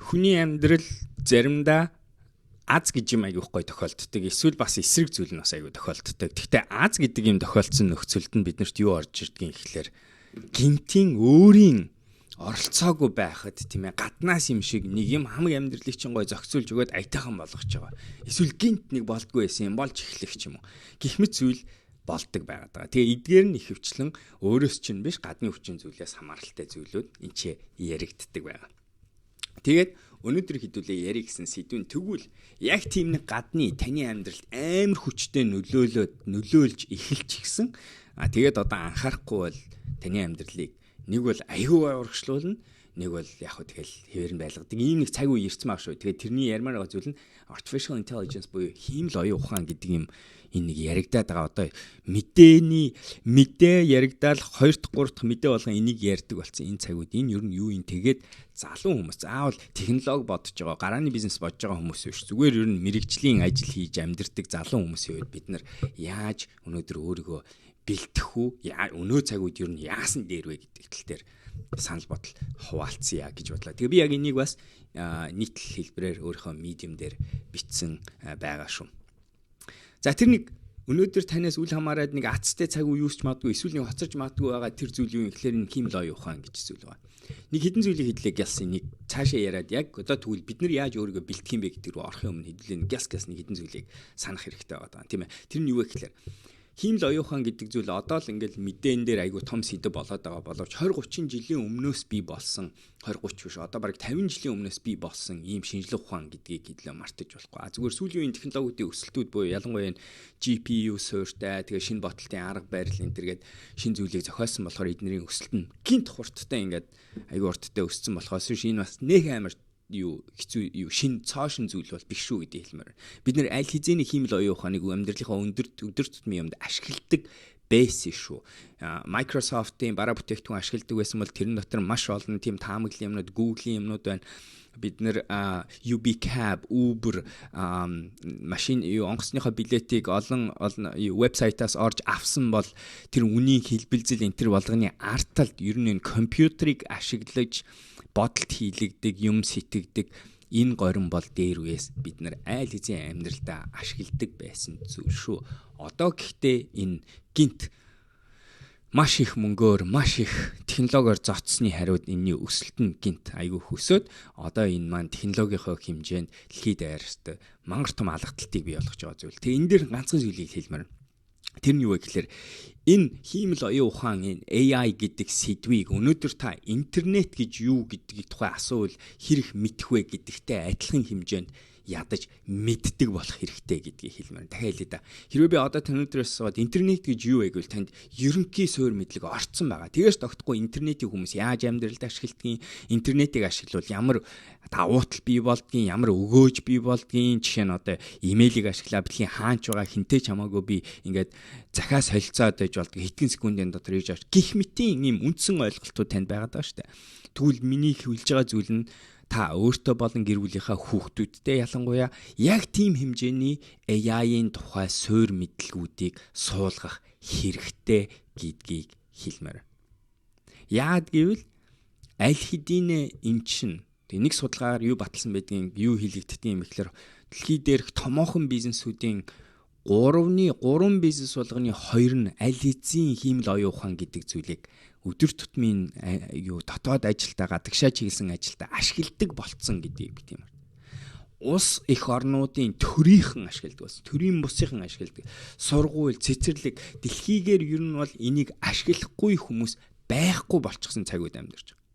Хүний амьдрал заримдаа аз гэж юм айгүйх гой тохиолддог. Эсвэл бас эсрэг зүйл нь бас айгүй тохиолддог. Гэхдээ аз гэдэг юм тохиолдсон нөхцөлд нь биднэрт юу орж ирдгийг гэхлээр гинтийн өөрийн оролцоогүй байхад, тийм ээ, гаднаас юм шиг нэг юм хамаг амьдралыг чинь гой зохицуулж өгөөд аятайхан болгож байгаа. Эсвэл гинт нэг болдгоо байсан юм болж эхлэх ч юм уу. Гэх мэт зүйл болдог байгаад байгаа. Тэгээ эдгээр нь ихэвчлэн өөрөөс чинь биш, гадны хүчин зүйлээс хамааралтай зүйлүүд энэ ч яригддаг байгаа. Тэгээд өнөөдөр хэдүүлээ ярих гэсэн сэдвэн тэгвэл яг тийм нэг гадны таны амьдралд амар хүчтэй нөлөөлөөд нөлөөлж эхэлчихсэн. А тэгээд одоо анхаарахгүй бол таны амьдралыг нэг бол аюу урагшлуулна, нэг бол яг хөө тэгэл хэвээр нь байлгадаг. Ийм нэг цаг үе ирсэн баг шүү. Тэгээд тэрний ярмаар байгаа зүйл нь artificial intelligence буюу хиймэл оюун ухаан гэдэг юм энэ нэг яригадаад байгаа. Одоо мэдээний мэдээ яригдаал 2 дахь 3 дахь мэдээ болгон энийг ярьдаг болсон энэ цаг үед энэ ер нь юу юм, тэгээд залуу хүмүүс, заавал технологи бодож байгаа, гарааны бизнес бодож байгаа хүмүүс биш. Зүгээр ер нь мэрэгжлийн ажил хийж амьдардаг залуу хүмүүсийн хувьд бид нар яаж өнөөдөр өөрийгөө бэлтгэх үү? Өнөө цаг үед ер нь яасан дээр вэ гэдэг тал дээр санал бодол хуваалцъя гэж бодлоо. Тэгээ би яг энийг бас нийтлэл хэлбэрээр өөрийнхөө Medium дээр бичсэн байгаа шүү. За, тэр нэг өнөөдөр танаас үл хамааран нэг азтай цаг үе юусч магадгүй, эсвэл нэг хоцорж магадгүй байгаа тэр зүйл юу юм гэхээр энэ хиймэл оюун ухаан гэж зүйл байгаа. Нэг хэдэн зүйлийг хэдлээ гялсан нэг цаашаа яриад, яг одоо тэгвэл бид нар яаж өөрийгөө бэлтгэх юм бэ гэдэг рүү орохын өмнө хэдлээ гяс гяс нэг хэдэн зүйлийг санах хэрэгтэй байгаа, тийм ээ. Тэр нь юу вэ гэхээр хиймэл оюун ухаан гэдэг зүйл одоо л ингээл мэдээн дээр айгүй том сэдэв болоод байгаа боловч 20 30 жилийн өмнөөс бий болсон, 20 30 биш, одоо бараг 50 жилийн өмнөөс бий болсон ийм шинжлэх ухаан гэдгийг хэдлээ мартаж болохгүй. А зүгээр сүүлийн үеийн технологиудын өсөлтүүд буюу ялангуяа энэ GPU суурьтай, тэгээ шинэ бодолтын арга барил энэ төргээд шинэ зүйлийг зохиосон болохоор эднэрийн өсөлт нь гинт хурдтай, ингээд айгүй хурдтай өссөн болохоос биш, энэ бас нэх амар юу хэцүү юу шин цоо шин зүйл бол биш шүү гэдгийг хэлмээр. Бид нэр аль хэзээний хиймэл оюун ухааныг амьдралынхаа өндөр өдөр тутмын юмд ашигладаг байсан шүү. Microsoft-ийн бараа бүтээгдэхүүн ашигладаг байсан бол тэрэн дотор маш олон тийм таамаглалын юмнууд, Google-ийн юмнууд байна. Бид нэр UBCab, Uber машин юу онгоцныхоо билетийг олон олон вебсайтаас орж авсан бол тэр үнийн хэлбэлзэл энэ төр болгоны арт талд ер нь энэ компьютерийг ашиглаж бодолт хийлэгдэг, юм сэтгэдэг энэ горим бол дээр үеэс бид нар айл хэзээ амьдралдаа ашигладаг байсан зүйл шүү. Одоо гэхдээ энэ гинт маш их мөнгөөр, маш их технологиор зодсны хариуд энэний өсөлт нь гинт айгүй хөсөөд одоо энэ маань технологийнхоо хэмжээнд дэлхийд даяарт мангар том алгадалтыг бий болгож байгаа зүйл. Тэгээ энэ дээр ганцхан зүйлийг хэлмээр. Тэр нь юу вэ гэхээр энэ хиймэл оюун ухаан, энэ AI гэдэг сэдвийг өнөөдөр та интернет гэж юу гэдгийг тухай асуувал хэрэг мэдэх вэ гэдэгтэй адилхан хэмжээнд ядаж мэддэг болох хэрэгтэй гэдгийг хэлмээр. Дахиад хэлье да. Хэрвээ би одоо тань өнөөдрөөс суугаад интернет гэж юу вэ гэвэл танд ерөнхий суур мэдлэг орцсон байгаа. Тэгээс тогтохгүй интернетийг хүмүүс яаж амьдралд ашигладгийг, интернетийг ашиглавал ямар давуу тал бий болдгийг, ямар өгөөж бий болдгийг, жишээ нь одоо имэйлийг ашиглаа бэлгийн хаач байгаа хинтээ ч хамаагүй би ингээд захиа солилцоод байж болдго, хэдхэн секундын дотор ирж авч гих мэтийн ийм үндсэн ойлголтууд танд байгаад байгаа шүү дээ. Тэгвэл миний хэлж байгаа зүйл нь та өөртөө болон гэр бүлийнхаа хүүхдүүдтэй ялангуяа яг тийм хэмжээний AI-ийн тухай суур мэдлэгүүдийг суулгах хэрэгтэй гэдгийг хэлмээр. Яад гэвэл аль хэдийн эн чинь тэг нэг судалгаагаар юу баталсан байдгийг, юу хэлэгддэг юм гэхээр дэлхий дээрх томоохон бизнесүүдийн 3-ны 3 бизнес болгоны 2 нь аль хэзээ хиймэл оюун ухаан гэдэг зүйлийг өдөр тутмын юу дотоод ажилдаа, гадагшаа чиглэсэн ажилдаа ашигладаг болцсон гэдгийг би тийм. Улс их орнуудын төрийнхэн ашигладаг болсон. Төрийн бусынхан ашигладаг. Сургууль, цэцэрлэг дэлхийгээр ер нь бол энийг ашиглахгүй хүмүүс байхгүй болчихсон цаг үед амьдарч байгаа.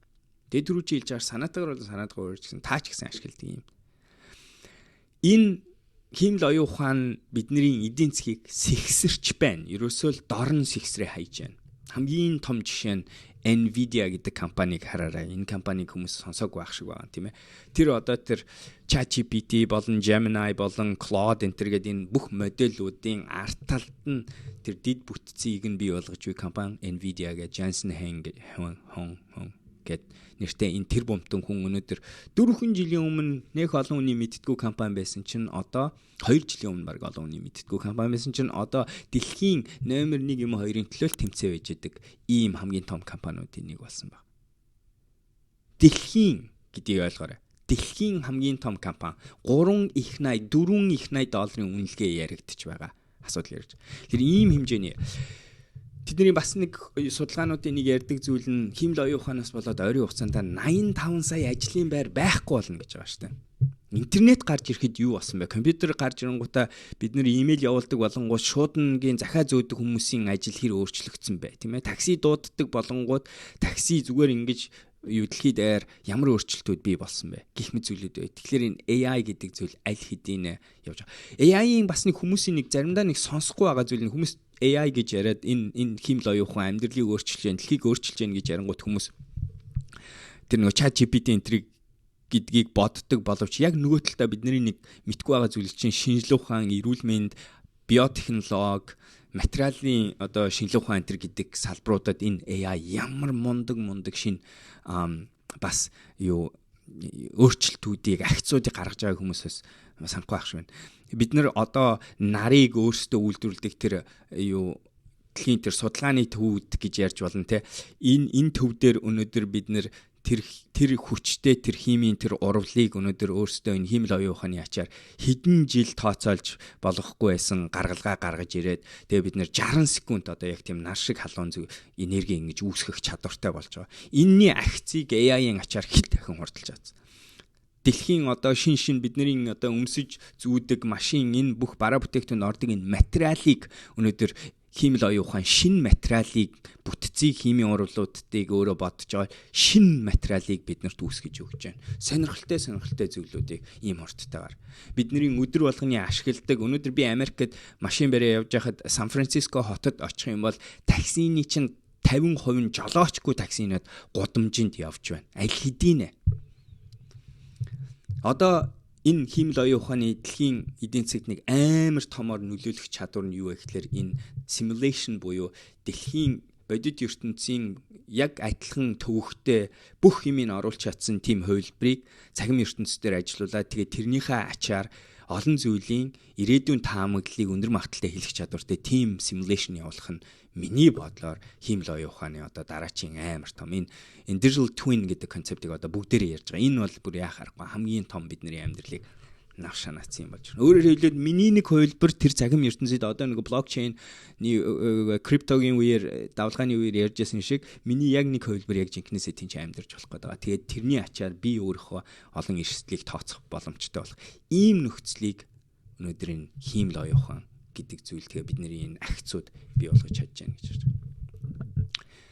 Тэгээ түрүү чи хэлж байгаа санаатайгаар бол санаатайгаар өөрч гэсэн таач гэсэн ашигладаг юм. Энэ хиймэл оюун ухаан бидний эдийн засгийг сэгсэрч байна. Ерөөсөө л дорн сэгсрээ хайж байна. Хамгийн том жишээ нь Nvidia гэдэг компанийг хараарай. Энэ компанийг хүмүүс сонсоогүй байх шиг байгаа, тийм ээ. Тэр одоо тэр ChatGPT болон Gemini болон Claude энэ төр гэдэг энэ бүх модельүүдийн арт талд нь тэр дид бүтцийг нь бий болгож буй компани Nvidia гэж Jensen Huang Huang гэд нэртэй энэ тэр бумтан хүн өнөөдөр 4 жилийн өмнө нэх олон хүний мэддэггүй компани байсан чинь, одоо 2 жилийн өмнө баг олон хүний мэддэггүй компани байсан чинь одоо дэлхийн номер 1 юм 2-ын төлөө тэмцээ байж идэг ийм хамгийн том компаниудын нэг болсон баг. Дэлхийн гэдгийг ойлгоорой. Дэлхийн хамгийн том компани 3 их 80, 4 их 80 долларын үнэлгээ яригдчих байгаа асуудал ярьж. Тэр ийм хэмжээний тэдний бас нэг судалгаануудын нэг ярьдаг зүйл нь хиймэл оюун ухаанаас болоод ойрын хугацаанд 85 сая ажлын байр байхгүй болно гэж байгаа шүү дээ. Интернет гарч ирэхэд юу болсон бэ? Компьютер гарч ирэнгүүтээ бид нэр имэйл явуулдаг болонгууд шуудангийн захиа зөөдөг хүмүүсийн ажил хэр өөрчлөгдсөн бэ? Тийм ээ. Такси дууддаг болонгууд такси зүгээр ингэж юу дэлхийд даяар ямар өөрчлөлтүүд бий болсон бэ? Гэх мэт зүйлүүд бай. Тэгэхээр энэ AI гэдэг зүйл аль хэдийн явж байгаа. AI-ийн бас нэг хүмүүсийн нэг заримдаа нэг сонсохгүй байгаа зүйл нь хүмүүс AI гэж яриад энэ хиймэл оюун ухаан амьдралыг өөрчилж байна, дэлхийг өөрчилж байна гэж ярангуут хүмүүс тэр нөгөө ChatGPT энтрийг гэдгийг боддог боловч яг нөгөө талдаа бидний нэг мэдгүй байгаа зүйл чинь шинжлэх ухаан, эрүүл мэнд, биотехнологи, материалын одоо шинжлэх ухаан энэ гэдэг салбаруудад энэ AI ямар мундаг мундаг шин бас юу өөрчлөлтүүдийг, ахицуудыг гаргаж байгааг хүмүүсээс санахгүй байх шиг байна. Бид нар одоо нарыг өөрсдөө үйлдвэрлэдэг тэр юу дэлхийн тэр судалгааны төвүүд гэж ярьж болно те. Энэ төв дээр өнөөдөр бид нэр тэр хүчтэй тэр химийн тэр урвалыг өнөөдөр өөрсдөө энэ хиймэл оюун ухааны ачаар хэдэн жил тооцоолж болохгүй байсан гаргалгаа гаргаж ирээд, тэгээ бид нэр 60 секунд одоо яг тийм нар шиг халуун зүг энерги ингэж үүсгэх чадвартай болж байгаа. Энийний ахицыг AI-ын ачаар хэд дахин хурдалж чадсан. Дэлхийн одоо шин шин бидний одоо өмсөж зүүдэг машин, энэ бүх бараа бүтээгдэхүүн ордог энэ материалыг өнөөдөр хиймэл оюун ухаан шин материалыг, бүтцийг, химийн урвалуудыг өөрөө бодож байгаа шин материалыг биднэрт үүсгэж өгч байна. Сонирхолтой сонирхолтой зүйлүүдийг ийм хурдтайгаар. Бидний өдөр болгоны ашигладаг, өнөөдөр би Америкт машин бариа явж байхад Сан Франциско хотод очих юм бол таксины чинь 50% нь жолоочгүй таксинууд гудамжинд явж байна. Аль хэдийн. Одоо энэ хиймэл оюун ухааны дэлхийн эдийн засагт нэг амар томоор нөлөөлөх чадвар нь юу вэ гэхлээр энэ simulation буюу дэлхийн бодит ертөнцийн яг адилхан төвөгтэй бүх юмыг оруулж чадсан тийм хувилбарыг цахим ертөнцийн ажиллуулаад, тэгээ тэрнийхээ ачаар олон зүйлийн ирээдүйн таамаглалыг өндөр магадлалтай хэлэх чадвартай тийм simulation явуулах нь миний бодлоор хиймэл оюун ухааны одоо дараачийн амар том энэ digital twin гэдэг концептыг одоо бүгдээрээ ярьж байгаа. Энэ бол бүр яах аргагүй хамгийн том бидний амьдралыг нав шанаацсан юм болж байна. Өөрөөр хэлбэл, миний нэг хувилбар тэр цахим ертөнцид одоо нэг блокчейн, криптогийн үеэр, давлгааны үеэр ярьж байсан шиг миний яг нэг хувилбар яг жинкнээсээ тийч амьдарч болох гэдэг байгаа. Тэгээд тэрний ачаар би өөрийнхөө олон эрсдлийг тооцох боломжтой болох. Ийм нөхцөлийг өнөөдөр энэ хиймэл оюун ухаан гэдэг зүйл, тэгээ бидний энэ ахицууд бий болгож чадж байна гэж байна.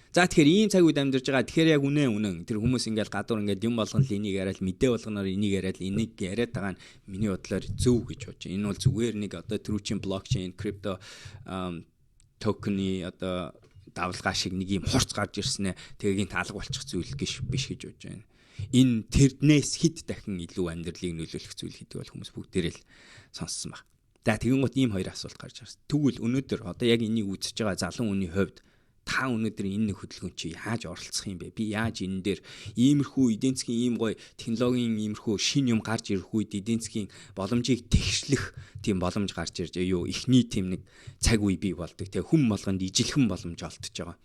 За, тэгэхээр ийм цаг үед амьдарч байгаа. Тэгэхээр яг үнэн үнэн. Тэр хүмүүс ингээл гадуур ингээд юм болгон л энийг яриад, мэдээ болгоноор энийг яриад, энийг яриад байгаа нь миний бодлоор зөв гэж бодож байна. Энэ бол зүгээр нэг одоо түрүүчийн блокчейн, крипто токены одоо давлгаа шиг нэг юм хурц гарч ирсэн ээ. Тэгээ гинт алга болчих зүйл гэж биш гэж бодож байна. Энэ тэрнээс хэд дахин илүү амьдралыг нөлөөлөх зүйл гэдэг бол хүмүүс бүгдээрээ л сонссон баг. За, тэгэнгүүт ийм хоёр асуулт гарч ирсэн. Тэгвэл өнөөдөр одоо яг энийг үзэж байгаа залуу хүний хувьд та өнөөдөр энэ нэг хөдөлгөөн чи яаж оролцох юм бэ? Би яаж энэ дээр иймэрхүү эдийн засгийн ийм гоё технологийн иймэрхүү шин юм гарч ирэх үед эдийн засгийн боломжийг тэгшлэх тийм боломж гарч ирж юу эхний тийм нэг цаг үе бий болдог. Тэгээ хүн болгонд ижилхэн боломж олдож байгаа.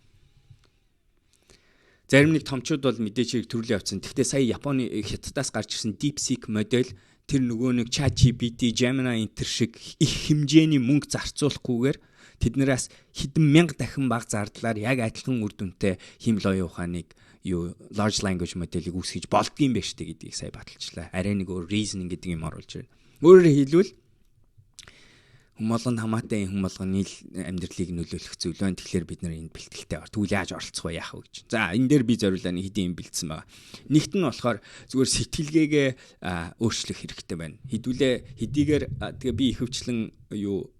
Зарим нэг томчууд бол мэдээч хэрэг төрлийн явцсан. Гэхдээ сая Японы, Хятадаас гарч ирсэн DeepSeek модель тэр нөгөө нэг ChatGPT, Gemini энэ шиг их хэмжээний мөнгө зарцуулахгүйгээр, тэднээс хэдэн мянга дахин бага зардлаар яг адилхан үр дүнтэй хиймэл оюун ухааныг юу large language моделийг үүсгэж болдгийм байх штэ гэдгийг сая баталчлаа. Арай нэг өөр reasoning гэдэг юм оруулж ирнэ. Өөрөөр хэлбэл, хүн болгонд хамаатай, хүн болгоны л амьдралыг нөлөөлөх зүйл байна. Тэгэхээр бид нар энд бэлтгэлтэй бар. Тэгвэл яаж оролцох вэ, яах вэ гэж. За, энэ дээр би зориулаа нэг хэдийн юм бэлдсэн байгаа. Нэгт нь болохоор зүгээр сэтгэлгээгээ өөрчлөх хэрэгтэй байна. Хэдүүлээ хэдийгээр тэгээ би ихэвчлэн юу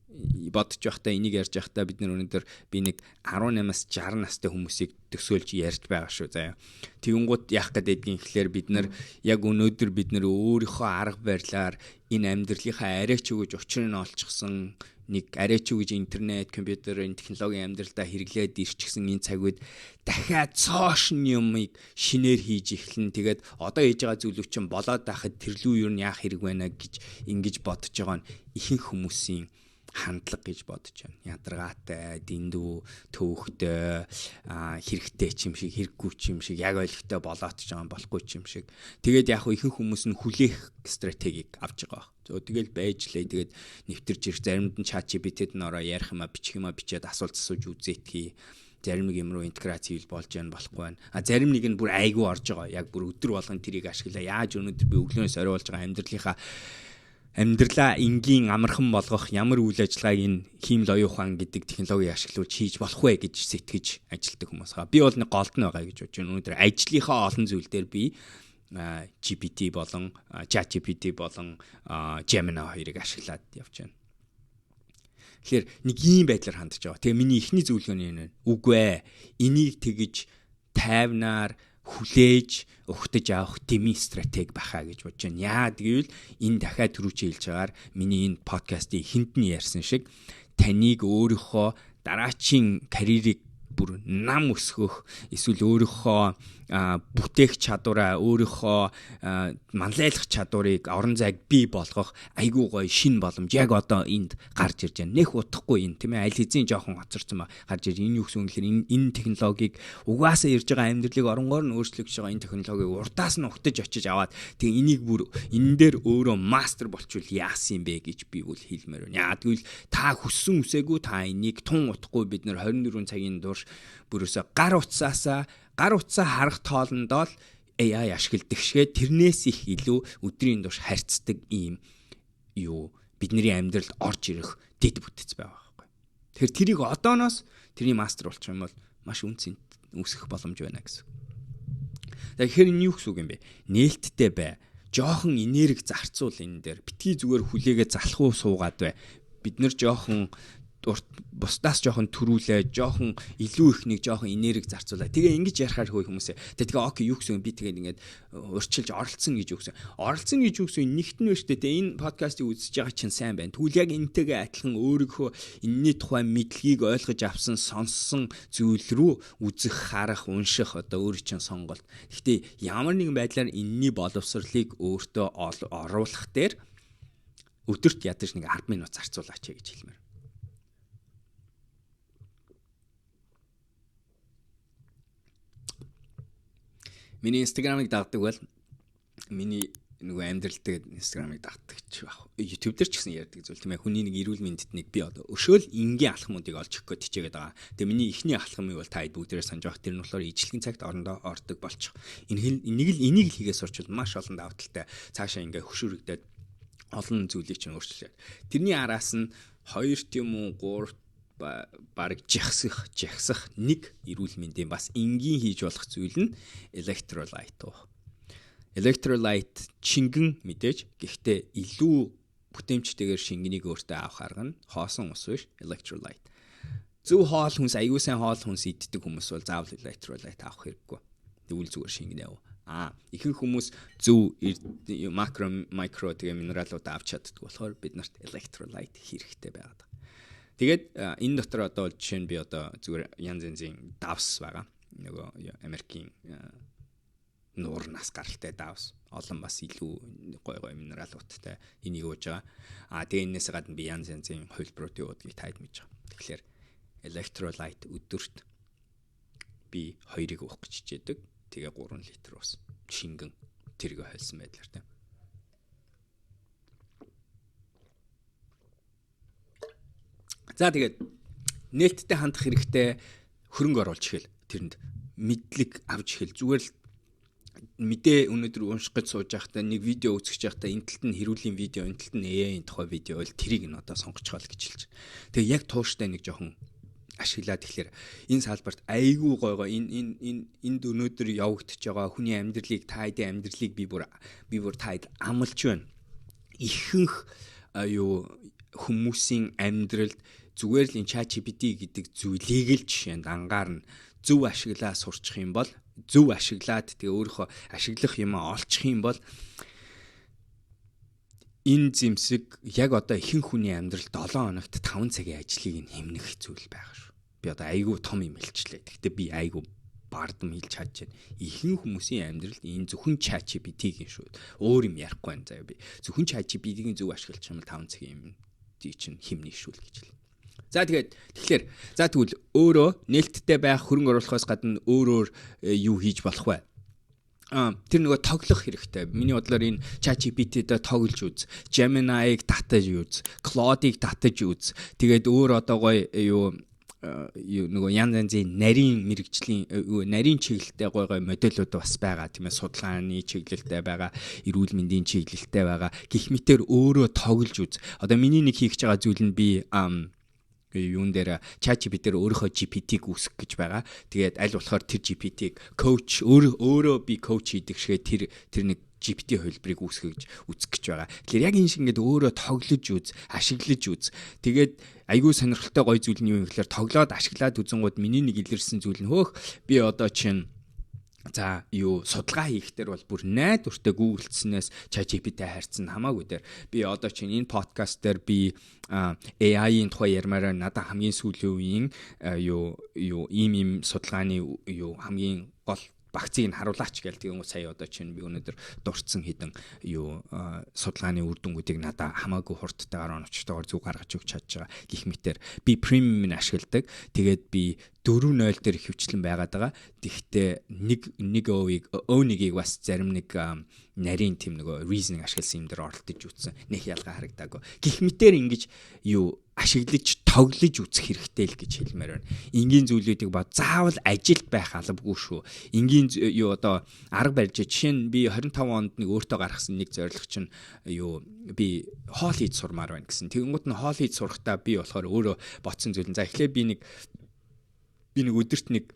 бодож байхдаа, энийг ярьж байхдаа бид нар өнөөдөр би нэг 18-аас 60 настай хүмүүсийг төсөөлж ярьж байгаа шүү заяа. Тэгэнгүүт яах гэдэг юм гэхлээр бид нар яг өнөөдөр бид нар өөрийнхөө арга барилаар энэ амьдралынхаа арай ч өгөж учрыг нь олчихсон, нэг арай ч үгэж интернет, компьютер, энэ технологийн амьдралдаа хэрэглээд ирчихсэн энэ цаг үед дахиад цоошин юмыг шинээр хийж эхлэн, тэгээд одоо хийж байгаа зүйлүүд чинь болоод байхад тэрлүү юу нь яах хэрэг байна гэж ингэж бодож байгаа нь ихэнх хүмүүсийн хандлага гэж бодож байна. Ядаргаатай, дэндүү, төвөгтэй, хэрэгтэй ч юм шиг, хэрэггүй ч юм шиг, яг ойлгохтой болоод ч байгаа болохгүй ч юм шиг. Тэгээд яг хөө ихэнх хүмүүс нь хүлээх стратегийг авч байгаа. Зөө тэгэл байж лээ. Тэгээд нэвтэрж ирэх заримд нь ChatGPT-д нь ороо ярих юма бичих юма бичээд асуулт асууж үзээтгэе. Зарим нэг юм руу интеграц хийвэл болж яана болохгүй байна. А зарим нэг нь бүр айгүй орж байгаа. Яг бүр өдөр болгон тэрийг ашиглаа. Яаж өнөөдөр би өглөөнөөс орой болж байгаа амьдралынхаа амьдралаа энгийн амархан болгох ямар үйл ажиллагааг энэ хиймэл оюун ухаан гэдэг технологиг ашиглуулж хийж болох вэ гэж сэтгэж ажилладаг хүмүүс байгаа. Би бол нэг голд нь байгаа гэж бодож байна. Өнөөдөр ажлынхаа олон зүйл дээр би GPT болон ChatGPT болон Gemini хоёрыг ашиглаад явж байна. Тэгэхээр нэг ийм байдлаар хандж байгаа. Тэгээ миний эхний зөвлөгөө нь энэ. Үгүй ээ. Энийг тэгж тайвнаар хүлээж угтаж авах дэмий стратеги баха гэж бодож байна. Яа гэвэл энэ дахиад түрүүчийн хэлж байгаагаар миний энэ подкастын эхэнд нь ярьсан шиг таныг өөрийнхөө дараачийн карьерийг бүр нам өсгөх эсвэл өөрийнхөө бүтээх чадвараа өөрийнхөө манлайлах чадварыг орон зайг бий болгох айгүй гоё шин боломж яг одоо энд гарч ирж байна. Нэх утахгүй энэ тийм ээ аль хэзээ жоохон хоцорсон ба гарч ирж энэ юу гэсэн үг гэхээр энэ технологиг угаасаа ирж байгаа амьдралыг оронгоор нь өөрчлөгдөж байгаа энэ технологиг урдаас нь угтаж очиж аваад тэгээ энийг бүр энэ дээр өөрөө мастер болчвол яасан юм бэ гэж би бол хэлмээр байна. Яа тэгвэл та хүссэн үсээгүй та энийг тун утахгүй бид нар 24 цагийн турш бүрөөсө гар утсаасаа гар утсаа харах тоолондоо л AI ашигладаг шигээ тэрнээс их илүү өдрийн турш харьцдаг ийм юу бидний амьдралд орж ирэх дэд бүтэц байгаа байхгүй. Тэгэхээр тэрийг одооноос тэрний мастер болчих юм бол маш үн цэнт үүсгэх боломж байна гэсэн. Тэгэхээр энэ юу гэсэн үг юм бэ? Нээлттэй бай. Жохон энерги зарцуул энэ дээр. Битгий зүгээр хүлээгээ залхуу суугаад бай. Бид нэр жохон урт бусдаас жоохон төрүүлээ, жоохон илүү их нэг жоохон энерги зарцуулаа. Тэгээ ингэж ярихаар хөө хүмүүсээ. Тэгээ окей юу гэсэн би тэгээд ингээд урьдчилж оролцсон гэж юу гэсэн. Оролцсон гэж юу гэсэн нэгт нь биш үү? Тэгээ энэ подкастыг үзэж байгаа чинь сайн байна. Тэгвэл яг энтэйгээ адилхан өөрийнхөө энэний тухай мэдлэгийг ойлгож авсан, сонссон зүйл рүү үзэх, харах, унших одоо өөр чинь сонголт. Гэхдээ ямар нэгэн байдлаар энэний боловсролыг өөртөө оруулах дээр өдөрт ядаж нэг 10 минут зарцуулаач гэж хэлмээр. Миний Instagram-ыг дагдаг бол миний нөгөө амьдралтай Instagram-ыг дагдаг ч байх. YouTube дээр ч гэсэн ярьдаг зүйл тийм ээ. Хүний нэг эрүүл мэндэд нэг би одоо өшөөл энгийн алхмуудыг олж өгөх гэж хичээгээд байгаа. Тэгээ миний эхний алхмыг бол та хэд бүгдээрээ санаж байх. Тэр нь болохоор ижлэгэн цагт орондоо ордог болчих. Энийг л энийг л хийгээ сурчвал маш олон давуу талтай цаашаа ингээ хөшүүрэгдээд олон зүйлийг чинь өөрчлөе. Тэрний араас нь 2 тийм үү 3 бараг жагсах нэг эрүүл мэндийн бас энгийн хийж болох зүйл нь электролайт уу. Электролайт шингэн мэдээж гэхдээ илүү бүтээмжтэйгээр шингэнийг өөртөө авах арга нь хоосон ус биш электролайт. Зөв хоол хүнс аюу сайн хоол хүнс иддэг хүмүүс бол заавал электролайт авах хэрэггүй. Тэгвэл зүгээр шингэнэ уу. Ихэнх хүмүүс зөв макро микро тэгээ минералууд авч чаддаг болохоор бид нарт электролайт хэрэгтэй байгаад. Тэгээд энэ дотор одоо жишээ нь би одоо зүгээр янз янзын давс байгаа. Нөгөө Америкийн нуурнаас гаралтай давс. Олон бас илүү гой гой минералуудтай энийг ууж байгаа. Тэгээ энэс гадна би янз янзын хувилбаруудын уудгийг таад мэдж байгаа. Тэгэхээр электролайт өдөрт би 2-ыг уух гэж хичээдэг. Тэгээ 3 литр ус шингэн тэргээ хольсон байдлаар тийм. За тэгээд нээлттэй хандах хэрэгтэй, хөрөнгө оруулж эхэл, тэрэнд мэдлэг авч эхэл. Зүгээр л мэдээ өнөөдөр унших гэж сууж байхдаа нэг видео үзэж байхдаа энэ талд нь хэрүүлийн видео, энэ талд нь AI-ийн тухай видео бол тэрийг нь одоо сонгочихоол гэж хэлж. Тэгээ яг тууштай нэг жоохон ашиглаад тэгэхээр энэ салбарт айгүй гой гой энэ энэ энэ энд өнөөдөр явагдаж байгаа хүний амьдралыг та хэдийн амьдралыг би бүр та хэд амлж байна. Ихэнх юу хүмүүсийн амьдралд зүгээр л энэ ChatGPT гэдэг зүйлийг л жишээнд ангаар нь зөв ашиглаа сурчих юм бол зөв ашиглаад тэгээ өөрийнхөө ашиглах юмаа олчих юм бол энэ зэмсэг яг одоо ихэнх хүний амьдрал 7 хоногт 5 цагийн ажлыг нь хэмнэх зүйл байгаа шүү. Би одоо айгүй том юм хэлчлээ. Гэхдээ би айгүй бардам хэлж чадж байна. Ихэнх хүмүүсийн амьдралд энэ зөвхөн ChatGPT-гийн шүү. Өөр юм ярихгүй байна заяа би. Зөвхөн ChatGPT-гийн зөв ашиглах юм бол 5 цагийн юм GPT чинь химнэ шүү л гэж хэлнэ. За, тэгээд тэгэхээр, за, тэгвэл өөрөө нээлттэй байх, хөрөнгө оруулахаас гадна өөрөөр юу хийж болох вэ? Тэр нөгөө тоглох хэрэгтэй. Миний бодлоор энэ ChatGPT-д тоглож үз. Gemini-г татаж үз. Claude-ыг татаж үз. Тэгээд өөр одоо гоё юу нөгөө янз янзын нарийн мэргэжлийн, нарийн чиглэлтэй гой гой модельүүд бас байгаа, тийм ээ, судалгааны чиглэлтэй байгаа, эрүүл мэндийн чиглэлтэй байгаа гэх мэтэр өөрөө тоглож үз. Одоо миний нэг хийх гэж байгаа зүйл нь би юун дээр, ChatGPT дээр өөрийнхөө GPT-г үүсгэх гэж байгаа. Тэгээд аль болохоор тэр GPT-г coach, өөрөө өөрөө би coach хийдэг шигээ тэр нэг GPT хувилбарыг үүсгэж үзэх гэж байгаа. Тэгэхээр яг энэ шиг ингээд өөрөө тоглож үз, ашиглаж үз. Тэгээд айгүй сонирхолтой гоё зүйл нь юу юм гэхээр тоглоод ашиглаад үзэнгууд миний нэг илэрсэн зүйл нь хөөх би одоо чинь, за, юу судалгаа хийх дээр бол бүр найдвартай Google-цснээс ChatGPT харьцсан хамаагүй дээр. Би одоо чинь энэ подкаст дээр би AI-ийн тухай ярмаараа надад хамгийн сүүлийн үеийн юу юу ийм ийм судалгааны юу хамгийн гол багцыг нь харуулаач гээл. Тэгэнгүүт сая одоо чинь би өнөөдөр дурдсан хэдэн юу судалгааны үр дүнгуудыг надаа хамаагүй хурдтайгаар, оновчтойгоор зөв гаргаж өгч чадж байгаа гэх мэтэр. Би premium нь ашигладаг. Тэгээд би 4.0 дээр хөвчлэн байгаад байгаа. Тэгэхдээ нэг нэг O-ыг, O1-ийг бас зарим нэг нарийн тийм нөгөө reasoning ашигласан юм дээр оролдож үзсэн. Нэг ялгаа харагдаагүй. Гэх мэтэр ингэж юу ашиглаж тоглож үзэх хэрэгтэй л гэж хэлмээр байна. Энгийн зүйлүүдийг ба заавал ажилд байх албагүй шүү. Энгийн юу одоо арга барьж, жишээ нь би 25 онд нэг өөртөө гаргасан нэг зорилго чинь юу би хоол хийж сурмаар байна гэсэн. Тэгэнгүүт нь хоол хийж сурахдаа би болохоор өөрөө бодсон зүйл нь, за, эхлээ би нэг өдөрт нэг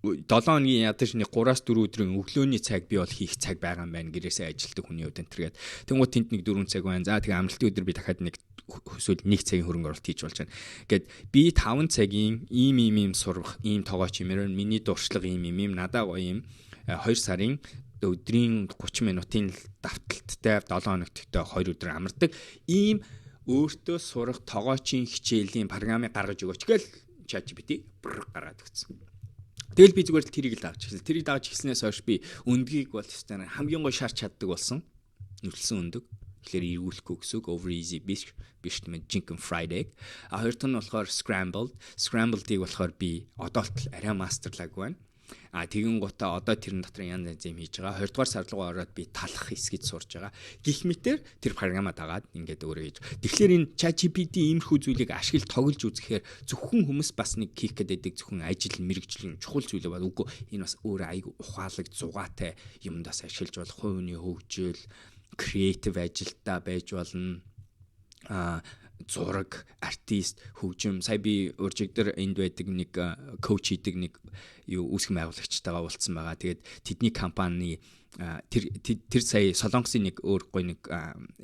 7 хоногийн ядаж нэг 3-аас 4 өдрийн өглөөний цайг би бол хийх цаг байгаа юм байна гэрээсээ ажилтдаг хүний хувьд энэ төргээд. Тэнгууд тэнд нэг 4 цаг байна. За, тэгээ амралтын өдөр би дахиад нэг эсвэл 1 цагийн хөрөнгө оруулалт хийж болж байна. Гэт би 5 цагийн ийм ийм ийм сурах ийм тогооч юм байна. Миний дуршлага ийм ийм ийм, надаа гоё юм 2 сарын өдрийн 30 минутын давталттай 7 хоногт 2 өдөр амардаг ийм өөртөө сурах тогоочийн хичээлийн програмыг гаргаж өгөөч гээл ChatGPT гаргаад өгсөн. Тэгэл би зүгээр л тэрийг л дагаж эхэлсэн. Тэрийг дагаж эхэлснээс хойш би өндгийг бол хамгийн гоё шарч чаддаг болсон. Нүрэлсэн өндөг. Тэгэхээр эргүүлэхгүй гэсэн үг, over easy биш биш, тийм ээ, жинхэнэ fried egg. А хоёр дахь нь болохоор scrambled. Scrambled-ыг болохоор би одоо л арай master-лаагүй байна. А тэгэн гутаа одоо тэрэн дотор янз янз юм хийж байгаа. 20 дугаар сар руугаа ороод би талах хэсгийг сурж байгаа. Гэх мэтэр тэр програмаа дагаад ингээд өөрөө хийж. Тэгэхээр энэ ChatGPT иймэрхүү зүйлийг ашигла тоглож үзэхээр зөвхөн хүмүүс бас нэг хийх гэдэг зөвхөн ажил мэргэжлийн чухал зүйлээ ба үгүй, энэ бас өөрөө айгүй ухаалаг зугаатай юмдаас ашиглаж болох, хувийн хөгжил, creative ажилдаа байж болно, зураг, артист, хөгжим. Сая би уржигдар энд байдаг нэг coach хийдэг нэг юу үүсгэн байгуулагчтайгаа уулзсан байгаа. Тэгээд тэдний компани тэр тэр сая Солонгосын нэг өөр гоё нэг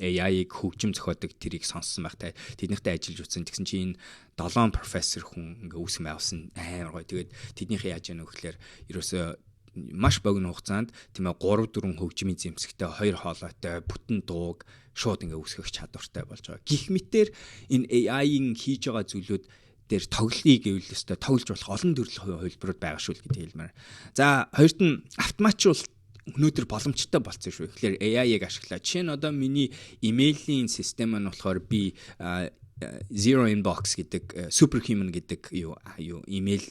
AI-г хөгжим зохиодог тэрийг сонссон байх та. Тэднийхтэй ажиллаж үзсэн. Тэгсэн чинь энэ 7 профессор хүн ингээ үүсгэн байгуулсан, амар гоё. Тэгээд тэднийхээ яаж яах вэ гэхээр ерөөсөө маш богино хугацаанд, тийм ээ, 3 4 хөгжмийн зэмсэгтэй, хоёр хоолойтой бүтэн дууг шууд ингээ үүсгэх чадвартай болж байгаа. Гэх мэтэр энэ AI-ийн хийж байгаа зүйлүүд дээр тоглоё гэвэл өстой тоглож болох олон төрлийн хувилбарууд байгаа шүү л гэдэг хэлмээр. За, хоёрт нь автоматжуулалт өнөөдөр боломжтой болсон шүү. Тэгэхээр AI-ыг ашиглаа. Жишээ нь одоо миний имэйлийн систем нь болохоор би Zero Inbox гэдэг, Superhuman гэдэг юу имэйл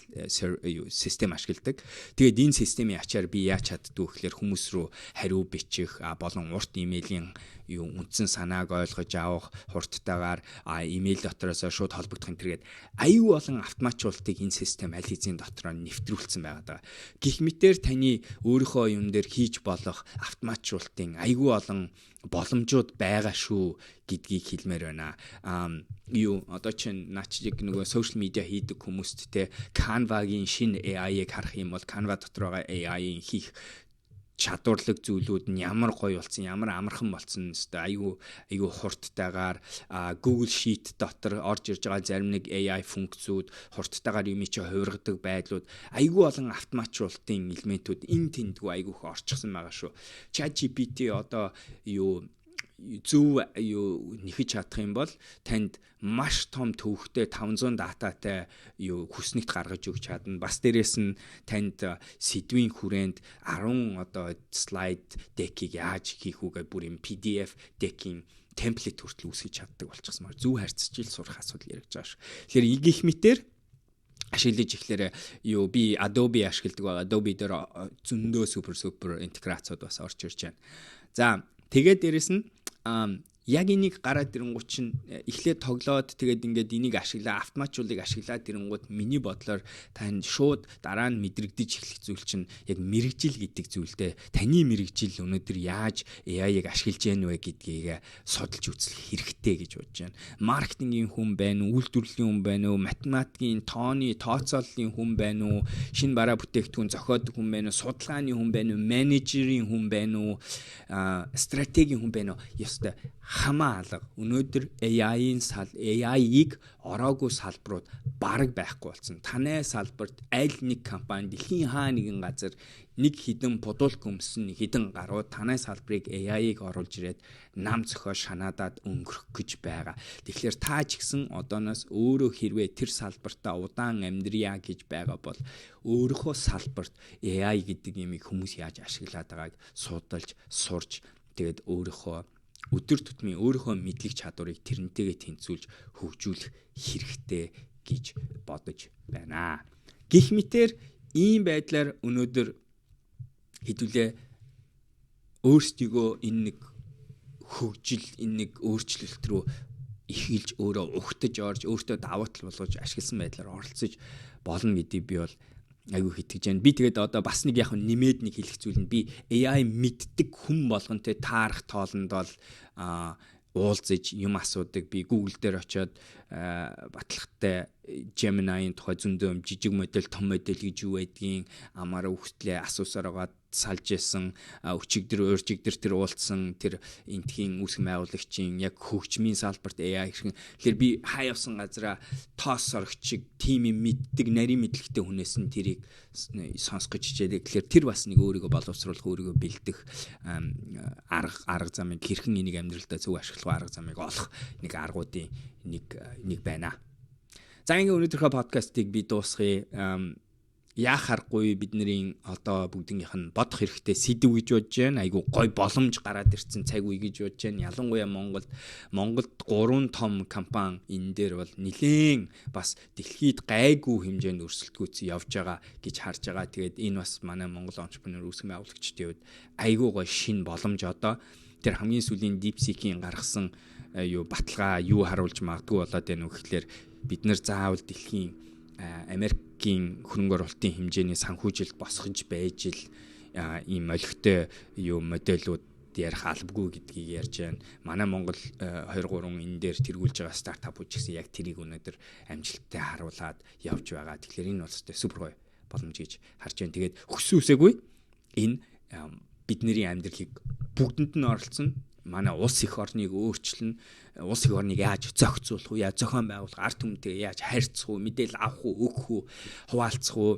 юу систем ашигладаг. Тэгээд энэ системийн ачаар би яаж чаддгүй гэхээр хүмүүс рүү хариу бичих болон урт имэйлийн юу үндсэн санааг ойлгож авах, хурдтайгаар имэйл дотроос шууд холбогдох энэ төргээд аюу олон автоматжуулалтыг энэ систем аль хэзээ дотроо нэвтрүүлсэн байгаа даа. Гэх мэтэр таны өөрийнхөө юм дээр хийж болох автоматжуулалтын аюу олон боломжууд байгаа шүү гэдгийг хэлмээр байна. Аа юу одоо чинь наа чиг нөгөө social media хийдэг хүмүүст те Canva-гийн шинэ AI-ыг харах юм бол Canva дотор байгаа AI-ийн хийх чадварлаг зүйлүүд нь ямар гоё болсон, ямар амархан болсон өстой айгүй айгүй хурдтайгаар Google Sheet дотор орж ирж байгаа зарим нэг AI функцүүд, хурдтайгаар юм чи хувиргадаг байдлууд, айгүй олон автоматжуулалтын элементүүд энэ тэндгүү айгүй их орчихсон байгаа шүү. ChatGPT одоо юу Зөв юу нэхэж чадах юм бол танд маш том төвөгтэй 500 дататай юу хүснэгт гаргаж өгч чадна. Бас дээрэс нь танд сэдвийн хүрээнд 10 одоо slide deck-ийг яаж хийх үү гэх бүр юм PDF deck-ийн template хүртэл үүсгэж чаддаг болчихсон маар зөв харьцаж ил сурах асуудал яригдж байгаа шүү. Тэгэхээр игих мэтэр ашиглаж эхлээрээ юу би Adobe ашигладаг байгаа. Adobe дээр зөндөө супер супер интеграцууд бас орж ирж байна. За, тэгээд дээрэс нь яг энийг гараад ирэнгүүт чинь эхлээд тоглоод, тэгээд ингээд энийг ашиглаа, автоматжуулыг ашиглаад ирэнгүүт миний бодлоор тань шууд дараа нь мэдрэгдэж эхлэх зүйл чинь яг мэргэжил гэдэг зүйлдээ таны мэргэжил өнөөдөр яаж AI-ыг ашиглаж яах вэ гэдгийг судалж үзэх хэрэгтэй гэж бодож байна. Маркетингийн хүн байна уу, үйлдвэрлэлийн хүн байна уу, математикийн, тооны, тооцооллын хүн байна уу, шинэ бараа бүтээгдэхүүн зохиодог хүн байна уу, судалгааны хүн байна уу, менежерийн хүн байна уу, стратегийн хүн байна уу? Ёстой хамаа алга. Өнөөдөр AI-ийн сал AI-ыг ороогүй салбарууд бараг байхгүй болсон. Танай салбарт аль нэг компани дэлхийн хаа нэгэн газар нэг хэдэн пудуулк өмсөн нэг хэдэн гаруй танай салбарыг AI-ыг оруулж ирээд нам зохио шанаадаад өнгөрөх гэж байгаа. Тэгэхээр та ч гэсэн одооноос өөрөө хэрвээ тэр салбартаа удаан амьдрья гэж байгаа бол өөрийнхөө салбарт AI гэдэг юмыг хүмүүс яаж ашиглаад байгааг судалж, сурч, тэгээд өөрийнхөө өдөр тутмын өөрийнхөө мэдлэг чадварыг тэрнтэйгээ тэнцвүүлж хөгжүүлэх хэрэгтэй гэж бодож байна. Гэх мэтэр ийм байдлаар өнөөдөр хэдүүлээ өөрсдийгөө энэ нэг хөгжил, энэ нэг өөрчлөлт рүү эхэлж өөрөө угтаж орж, өөртөө давуу тал болгож ашигласан байдлаар оролцож болно гэдгийг би бол айгүй итгэж байна. Би тэгээд одоо бас нэг яг нэмээд нэг хэлэх зүйл нь би AI мэддэг хүн болгонтой таарах тоолонд бол уулзаж юм асуудаг. Би Google дээр очиод батлагтай Gemini-ийн тухай зөндөө юм, жижиг модель, том модель гэж юу байдгийг амаараа үхтлээ асуусаар байгаа, салж исэн, өчигдөр уржигдөр тэр уулзсан тэр энтхийн үүсгэн байгуулагчийн яг хөгжмийн салбарт AI хэрхэн. Тэгэхээр би хаа явсан газараа тоос сорогчиг тим юм мэддэг, нарийн мэдлэгтэй хүнээс нь тэрийг сонсох гэж хичээдэг. Тэгэхээр тэр бас нэг өөрийгөө боловсруулах, өөрийгөө бэлдэх арга замыг, хэрхэн энийг амьдралдаа зөв ашиглах арга замыг олох нэг аргуудын нэг байна. За, ингээ өнөөдрийнхөө подкастыг би дуусгая. Яах аргагүй бидний одоо бүгднийх нь бодох хэрэгтэй сэдэв гэж бодож байна. Айгу гой боломж гараад ирсэн цаг үе гэж бодож байна. Ялангуяа Монголд 3 том компани энэ дээр бол нилээн бас дэлхийд гайгүй хэмжээнд өрсөлдөхүйц явж байгаа гэж харж байгаа. Тэгээд энэ бас манай Монгол entrepreneur, үүсгэн байгуулагчдын хувьд айгу гой шинэ боломж. Одоо тэр хамгийн сүүлийн DeepSeek-ийн гаргасан юу баталгаа юу харуулж магадгүй болоод байна вэ гэхлээр бид нар заавал дэлхийн Америкийн хөрөнгө оруулалтын хэмжээний санхүүжилт босгож байж л ийм олигтой юу модельууд ярих албагүй гэдгийг ярьж байна. Манай Монгол 2 3 энэ дээр тэргүүлж байгаа стартапууд ч гэсэн яг тэрийг өнөөдөр амжилттай харуулад явж байгаа. Тэгэхээр энэ бол өстой супер гоё боломж гэж харж байна. Тэгээд хүссэн үсээгүй энэ бидний амьдралыг бүгдэнд нь оролцсон, манай улс эх орныг өөрчилнө. Улс эх орныг яаж зохицуулах уу, яаж зохион байгуулах, ард түмэнтэйгээ яаж харьцах уу, мэдээлэл авах уу, өгөх үү, хуваалцах уу,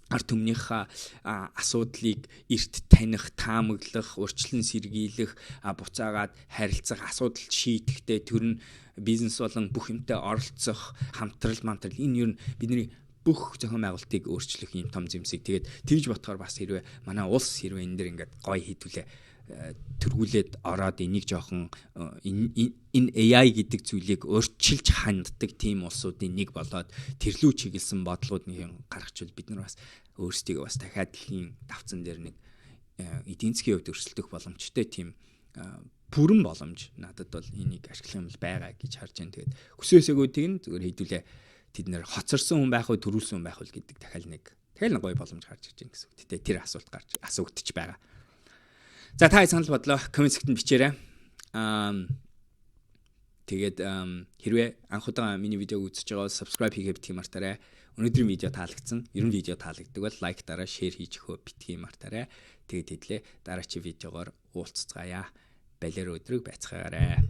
ард түмнийхээ асуудлыг эрт таних, таамаглах, урьдчилан сэргийлэх, буцаагаад харилцах, асуудал шийдэхдээ тэр нь бизнес болон бүх юмтай оролцох, хамтрал мантрал, энэ ер нь бидний бүх зохион байгуулалтыг өөрчлөх юм том зэмсэг. Тэгээд тэгж бодохоор бас хэрвээ манай улс хэрвээ энэ дэр ингээд гоё хийдүүлээ төргүүлээд ороод энийг жоохон энэ AI гэдэг зүйлийг урьдчилж ханддаг тийм улсуудын нэг болоод тэрлүү чиглэсэн бодлогууд нэг юм гаргачвал бид нар бас өөрсдийгөө бас дахиад дэлхийн давцан дээр нэг эдийн засгийн хувьд өрсөлдөх боломжтой тийм бүрэн боломж надад бол энийг ашиглах юм бол байгаа гэж харж байна. Тэгээд хүсээсээгүй тэгнэ, зүгээр хэдүүлээ тэд нэр хоцорсон хүн байх уу, төрүүлсэн хүн байх уу гэдэг дахиад нэг гоё боломж гарч ирж байна гэсэн үг. Гэтэ тэр асуулт гарч асуугдчих байгаа. За, та санал бодлоо comment хэсэгт бичээрэй. Тэгээд хэрвээ анх удаа миний видеог үзэж байгаа бол subscribe хийгээ битгий мартаарай. Өнөөдрийн видео таалагдсан, ер нь видео таалагддаг бол like дараа, share хийж өгөө битгий мартаарай. Тэгээд хэдлээ дараачийн видеогоор уулзцгаая. Балер өдрөг байцгаагаарай.